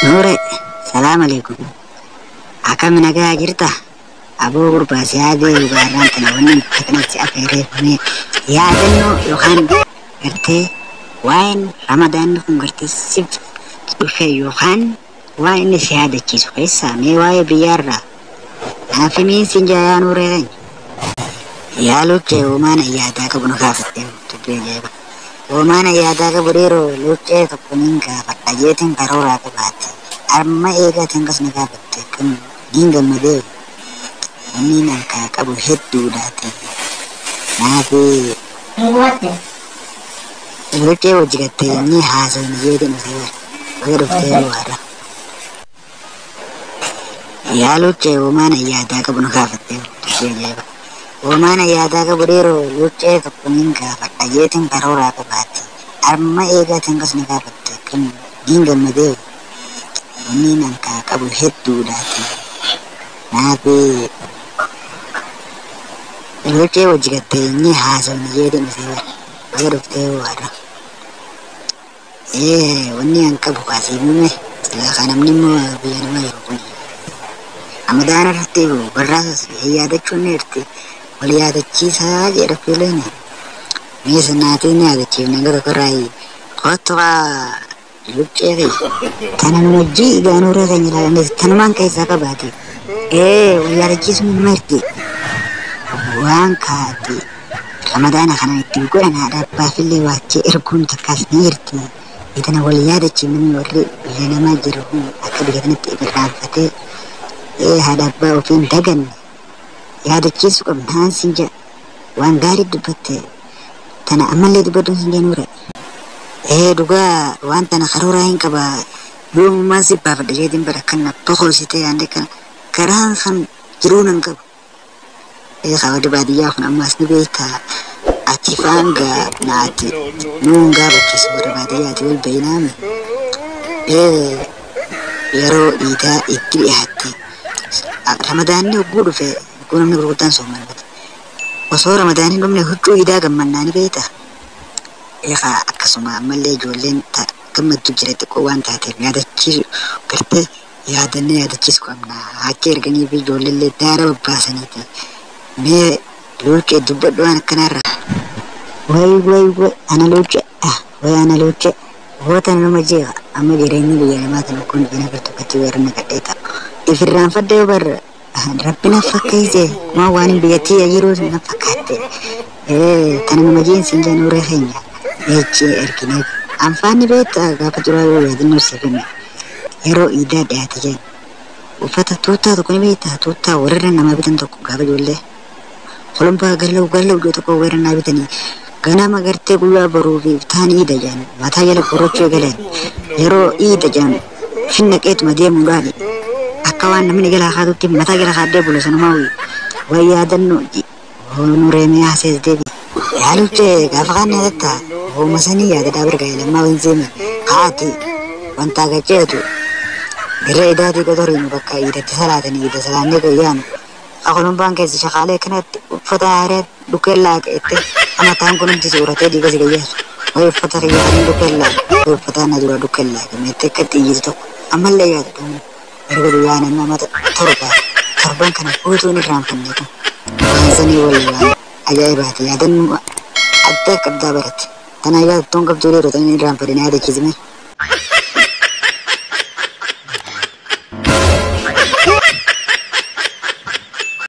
Nuure, salaam alaikum. Akkam nagaa jirta? Aboo gurbaa si yaadee dhugaarraan tana wanni kanatti afeereeffame yaadannoo yookaan gartee waa'een ramadaanni kun gartee siif dhufe yookaan waan inni si yaadachiisu keessaa mee waa'ee biyyaarraa naaf himiin siin jaa yaa Nuuree keenya. Yaa lukkee uumaan yaadaa qabu nu gaafattee dubbii ajaa'iba. Uumaan yaadaa qabu dhiiroo lukkee tokko niin gaafadha jeetiin karooraa qabaatte. Amma eegaatiin kas na gaafatte kan niin gammadee wanni harkaa qabu hedduudha ta'e. Naafi lukkee hojii gattee inni haasawni jeetiin osoo bara. Baga dhuftee waara. Yaa lukkee uumaan yaadaa qabu nu gaafattee dubbii ajaa'iba. Uumaan yaadaa qabu dhiiroo lukkee tokko niin gaafadha jeetiin karooraa qabaatte. Amma eegaatiin kas na gaafatte kan niin gammadee wanni harkaa qabu hedduudha ta'e. Naafi lukkee hojii gattee inni haasawni jeetiin osoo bara. Baga dhuftee waara. Wanni an qabu kaasii hime silaa kan namni immoo biyya namaa jiru kun Ramadaana irratti barraasas yaadachuun ni jirti. Wal yaadachiisaa jedha fiileen. Mee sanaatiin yaadachiifne hanga tokko irraa kottu kaa luccee fi tana nu wajjii gaanuuree keenya ilaalan tanumaan keessaa qabaate. Wal yaadachiisuun nama jirti. Waan kaati Ramadaana kana ittiin godhan haadha abbaafillee waachee erguun takkaas ni jirti. Itana wal yaadachiifne warri biyya namaa jiru kun akka biyya kanatti irraanfatee haadha abbaa ofii hin daganne yaadachiisuu qabna haan siin jedha. Waan gaarii dubbatte tana ammallee dubbadhuun siin jennuudha. Dhugaa waan tana karooraa hin qaba. Yoomummaan si baafadha jeetiin bara kan na boqolsitee yaadde kana karaan kan jiruu nan qabu. Kaawwadhi baadiyyaa kun ammaas ni beektaa. Ati faan gaa naati nuun gaafachiisu warra baadiyyaati wal beeynaame. Yeroo dhiigaa itti dhiyaatte Ramadaanni hogguu dhufe hogguu namni gurguddaan soomanfate. Osoo Ramadaanni dhumne huccuu iidaa gammannaa ni beektaa. Eegaa akkasuma ammallee ijoolleen gammaddu jira xiqqoo waan taateef yaadachiisu gartee yaadannee yaadachiisu qabna. Achi erganii fi ijoolleellee daara babbaasaniiti. Mee luuccee dubbadhu waan akkanaarra. Way way way ana luuccee way ana luuccee hoota nama jeeqa amma jireenyi biyya namaa tan kun bina gartokkatti weerarna gadhee ta'a. Ifirraanfadde yoo barra rabbi na fakkeesse maa waan hin biyyattii jiruu na fakkaatte. Tana nama jeensi hin januuree keenya eechi ergineef. Anfaanni beektaa gaafa duraa yoo yaadannoo siif hime yeroo iidaa dhiyaate jedhan uffata tuuttaa tokko ni beektaa tuuttaa warra namaa bitan tokko gaafa ijoollee kolombaa galau galau ijoo tokko warra naa bitanii ganama gartee guyyaa boruu fi iftaan iida jedhan mataa jala gorrochuu eegalan yeroo iida jedhan finnaqeetuma deemuudhaan akka waan namni jala kaatutti mataa jala kaadhee bulu sanumaa way yaadannoo hoonuree mee haasees deebi. Yaaluuche gaafa kaan yaadatta hooma sanii yaadataa barga lammaa wanzeeme haati wanta gacheetu dirree idaatii qotoriinu bakka iidatti salaatanii iida salaannee gayyaanu akolumbaan keessa shaqaalee kanatti uffata haaraa dhukkeen laaqeette amataan kunumti suuratee dhiiga si gayyaasu way uffata kiyyaanii dhukkeen laaqe way uffata na dura dhukkeen laaqe meettee akka xiyyitu tokko ammallee yaadadhu erga guyyaa namni amata torba torban kana guutuun irraanfanne kun waan sanii wal waan ajaa'ibaati yaadannoo adda qabdaa baratte tana yaadattoon qabduu yeroo ta'an irraanfadhe na yaadachiisime.